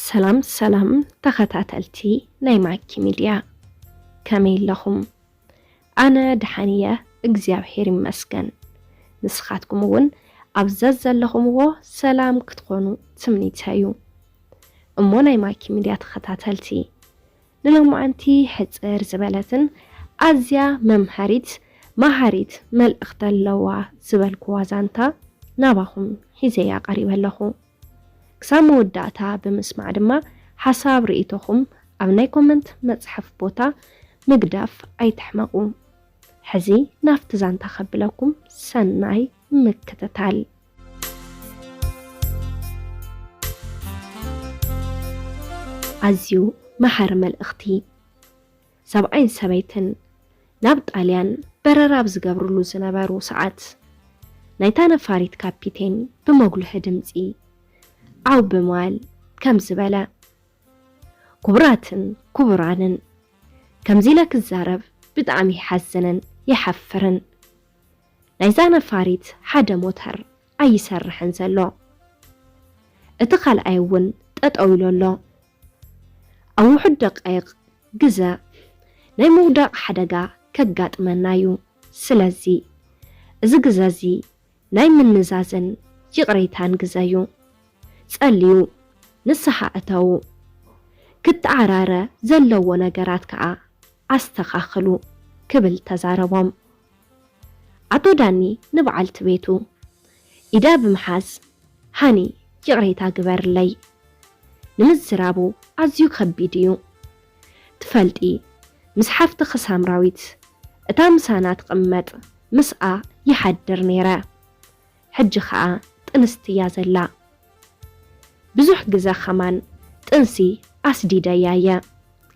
ሰላም ሰላም ተኸታተልቲ ናይ ማኪ ሚድያ፣ ከመይ ኣለኹም? ኣነ ደሓን እየ፣ እግዚኣብሔር ይመስገን። ንስኻትኩም እውን ኣብ ዘዘለኹምዎ ሰላም ክትኾኑ ትምኒተይ እዩ። እሞ ናይ ማኪ ሚድያ ተኸታተልቲ፣ ንሎማዓንቲ ሕጽር ዝበለትን ኣዝያ መምሃሪት መሃሪት መልእኽቲ ኣለዋ ዝበልኩዋ ዛንታ ናባኹም ሒዘያ ቀሪበ ኣለኹ። ክሳብ መወዳእታ ብምስማዕ ድማ ሓሳብ ርእይቶኹም ኣብ ናይ ኮመንት መጽሓፍ ቦታ ምግዳፍ ኣይትሕመቑ። ሕዚ ናብቲ ዛንታ ከብለኩም፣ ሰናይ ምክትታል። ኣዝዩ መሃሪ መልእኽቲ። ሰብኣይን ሰበይትን ናብ ጣልያን በረራ ኣብ ዝገብርሉ ዝነበሩ ሰዓት፣ ናይታ ነፋሪት ካፒቴን ብመጉልሒ ድምጺ ዓው ብምባል ከምዚ በለ፣ ክቡራትን ክቡራንን፣ ከምዚ ኢለ ክዛረብ ብጣዕሚ ይሓዝንን ይሓፍርን። ናይዛ ነፋሪት ሓደ ሞተር ኣይሰርሕን ዘሎ። እቲ ካልኣይ እውን ጠጠው ኢሉ ኣሎ። ኣብ ውሑድ ደቃይቕ ግዘ ናይ ምውዳቕ ሓደጋ ከጋጥመና እዩ። ስለዚ እዚ ግዘ እዚ ናይ ምንዛዝን ይቕሬታን ግዘ እዩ። ጸልዩ፣ ንስሓ እተዉ። ክተዓራረ ዘለዎ ነገራት ከኣ ኣስተኻኽሉ ክብል ተዛረቦም። ኣቶ ዳኒ ንበዓልቲ ቤቱ ኢዳ ብምሓዝ፣ ሃኒ ይቕሬታ ግበርለይ። ንምዝራቡ ኣዝዩ ከቢድ እዩ። ትፈልጢ፣ ምስ ሓፍትኺ ሳምራዊት እታ ምሳና ትቕመጥ ምስኣ ይሓድር ነይረ። ሕጂ ኸኣ ጥንስቲ እያ ዘላ። ብዙሕ ግዘ ኸማን ጥንሲ ኣስዲደያ እየ፣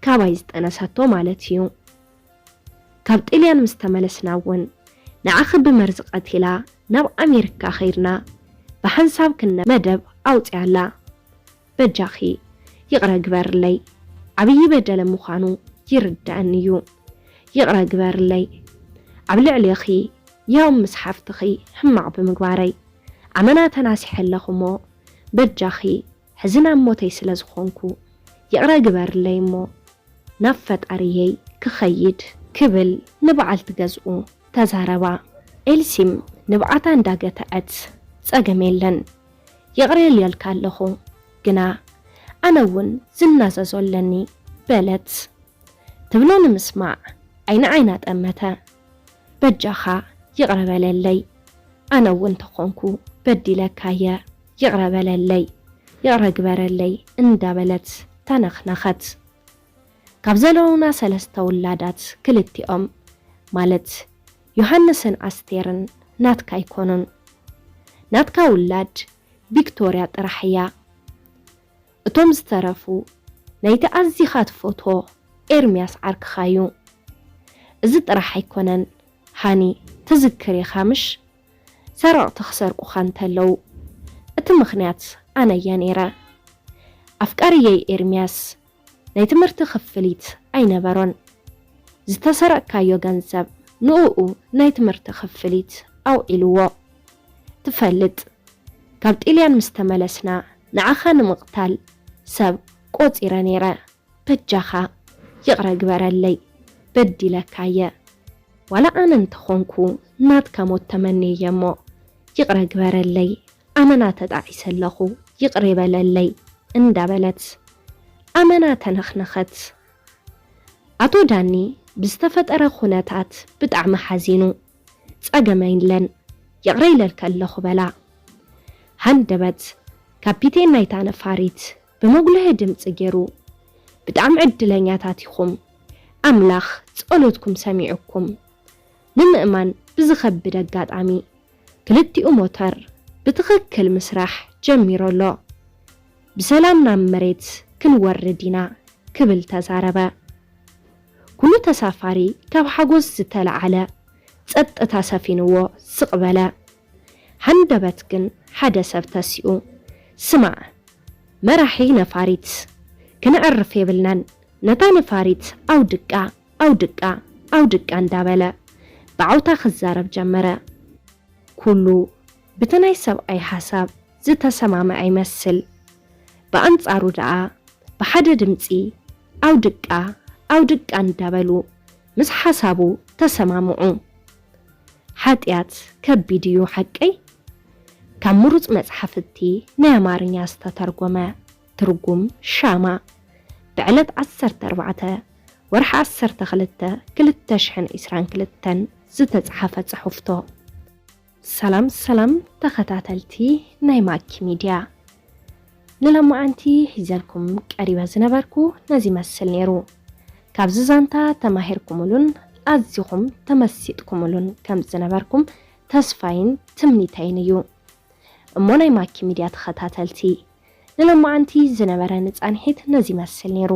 ካባይ ዝጠነሰቶ ማለት እዩ። ካብ ጥልያን ምስ ተመለስና እውን ንዓኺ ብመርዚ ቀቲላ ናብ ኣሜሪካ ኸይድና ብሓንሳብ ክነ መደብ ኣውፅያላ። በጃኺ ይቕረ ግበርለይ፣ ዓብዪ በደለ ምዃኑ ይርደኣኒ እዩ። ይቕረ ግበርለይ፣ ኣብ ልዕሌኺ ያው ምስ ሓፍትኺ ሕማቕ ብምግባረይ ኣመና ተናሲሐ ኣለኹ እሞ በጃኺ ሕዚ ናብ ሞተይ ስለ ዝኾንኩ ይቕረ ግበርለይ እሞ ናብ ፈጣሪየይ ክኸይድ ክብል ንበዓልቲ ገዝኡ ተዛረባ። ኤልሲም ንብዓታ እንዳገተዐት ጸገም የለን ይቕረ ኢለልካ ኣለኹ፣ ግና ኣነ እውን ዝናዘዞ ኣለኒ በለት። ትብሎ ንምስማዕ ዓይኒ ዓይና ጠመተ። በጃኻ ይቕረ በለለይ፣ ኣነ እውን ተኾንኩ በዲለካየ፣ ይቕረ በለለይ፣ ይቕረ ግበረለይ እንዳበለት ተነኽነኸት። ካብ ዘለውና ሰለስተ ውላዳት ክልቲኦም ማለት ዮሃንስን ኣስቴርን ናትካ ኣይኮኑን። ናትካ ውላድ ቪክቶርያ ጥራሕ እያ። እቶም ዝተረፉ ናይቲ ኣዚኻ ትፈትዎ ኤርምያስ ዓርክኻ እዩ። እዚ ጥራሕ ኣይኮነን ሃኒ፣ ትዝክር ኢኻ ምሽ? ሰረቕቲ ክሰርቁኻ እንተለዉ እቲ ምኽንያት ኣነ እየ ነይረ። ኣፍቃሪየይ ኤርምያስ ናይ ትምህርቲ ክፍሊት ኣይነበሮን። ዝተሰረቕካዮ ገንዘብ ንእኡ ናይ ትምህርቲ ክፍሊት ኣውዒልዎ። ትፈልጥ፣ ካብ ጢልያን ምስ ተመለስና ንዓኻ ንምቕታል ሰብ ቆጺረ ነይረ። በጃኻ ይቕረ ግበረለይ፣ በዲለካየ። ዋላ ኣነ እንተኾንኩ ናትካ ሞት ተመንየየ እሞ ይቕረ ግበረለይ፣ ኣመና ተጣዒሰ ኣለኹ፣ ይቕረ በለለይ እንዳበለት ኣመና ተነኽነኸት። ኣቶ ዳኒ ብዝተፈጠረ ኩነታት ብጣዕሚ ሓዚኑ፣ ጸገም የለን፣ ይቕረ ኢለልካ ኣለኹ በላ። ሃንደበት ካፒቴን ናይታ ነፋሪት ብመጉልሒ ድምጺ ገይሩ፣ ብጣዕሚ ዕድለኛታት ኢኹም፣ ኣምላኽ ጸሎትኩም ሰሚዑኩም። ንምእማን ብዝኸብድ ኣጋጣሚ ክልቲኡ ሞተር ብትኽክል ምስራሕ ጀሚሩ ኣሎ። ብሰላም ናብ መሬት ክንወርድ ኢና ክብል ተዛረበ። ኩሉ ተሳፋሪ ካብ ሓጎስ ዝተለዓለ ጸጥታ ሰፊንዎ ስቕ በለ። ሃንደበት ግን ሓደ ሰብ ተሲኡ፣ ስማዕ መራሒ ነፋሪት፣ ክነዕርፍ የብልናን፣ ነታ ነፋሪት ኣውድቃ፣ ኣውድቃ፣ ኣውድቃ እንዳበለ ብዓውታ ክዛረብ ጀመረ። ኩሉ ብቲ ናይ ሰብኣይ ሓሳብ ዝተሰማምዐ ይመስል። ብኣንጻሩ ደኣ ብሓደ ድምጺ ኣውድቃ ኣውድቃ እንዳበሉ ምስ ሓሳቡ ተሰማምዑ። ሓጢኣት ከቢድ እዩ ሓቀይ? ካብ ምሩጽ መጽሓፍቲ ናይ ኣማርኛ ዝተተርጎመ ትርጉም ሻማ ብዕለት ዓሰርተ ኣርባዕተ ወርሒ ዓሰርተ ክልተ ክልተ ሽሕን ዕስራን ክልተን ዝተጻሓፈ ጽሑፍቶ። ሰላም ሰላም ተኸታተልቲ ናይ ማኪ ሚድያ፣ ንሎማዓንቲ ሒዘልኩም ቀሪበ ዝነበርኩ ነዚ ይመስል ነይሩ። ካብዚ ዛንታ ተማሂርኩምሉን ኣዚኹም ተመሲጥኩምሉን ከም ዝነበርኩም ተስፋይን ትምኒተይን እዩ። እሞ ናይ ማኪ ሚድያ ተኸታተልቲ፣ ንሎማዓንቲ ዝነበረኒ ጻንሒት ነዚ ይመስል ነይሩ።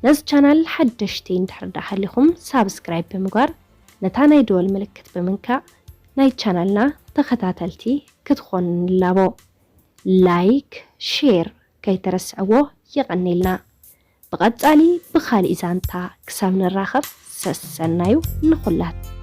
ነዚ ቻናል ሓደሽቲ እንድሕር ደኣ ሃሊኹም ሳብስክራይብ ብምግባር ነታ ናይ ደወል ምልክት ብምንካእ ናይ ቻናልና ተኸታተልቲ ክትኾኑ ንላቦ። ላይክ፣ ሼር ከይትረስዕዎ። የቐንየልና። ብቐጻሊ ብኻሊእ ዛንታ ክሳብ ንራኸብ ሰሰናዩ ንኹላት።